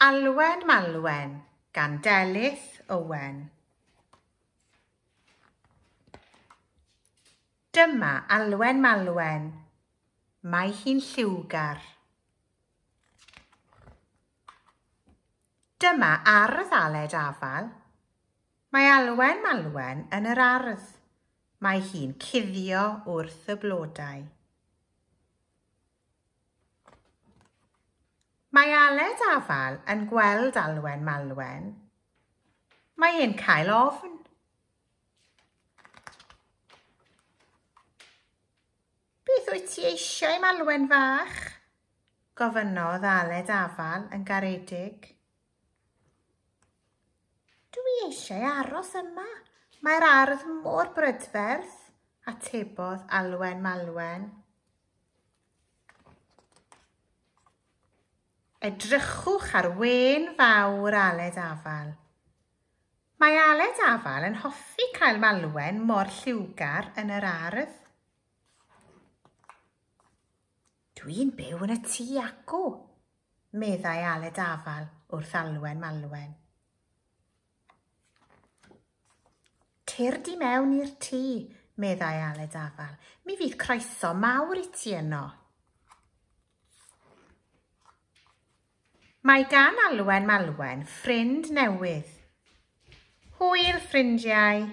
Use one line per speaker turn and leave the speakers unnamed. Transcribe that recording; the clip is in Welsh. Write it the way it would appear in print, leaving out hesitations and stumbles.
Alwen Malwen gan Delyth Owen. Dyma Alwen Malwen. Mae hi'n lliwgar. Dyma ardd Aled Afal. Mae Alwen Malwen yn yr ardd. Mae hi'n cuddio wrth y blodau. Mae Aled Afal yn gweld Alwen Malwen. Mae e'n cael ofn. Beth wyt ti eisiau, Malwen fach? Gofynnodd Aled Afal yn garedig. Dwi eisiau aros yma. Mae'r ardd mor brydferth, atebodd Alwen Malwen. Edrychwch ar wên fawr Aled Afal. Mae Aled Afal yn hoffi cael malwen mor lliwgar yn yr ardd. Dwi'n byw yn y tŷ acw, meddai Aled Afal wrth Alwen Malwen. Tyrd i mewn i'r tŷ, meddai Aled Afal. Mi fydd croeso mawr i ti yno. Mae gan Alwen Malwen ffrind newydd. Hwyl, ffrindiau!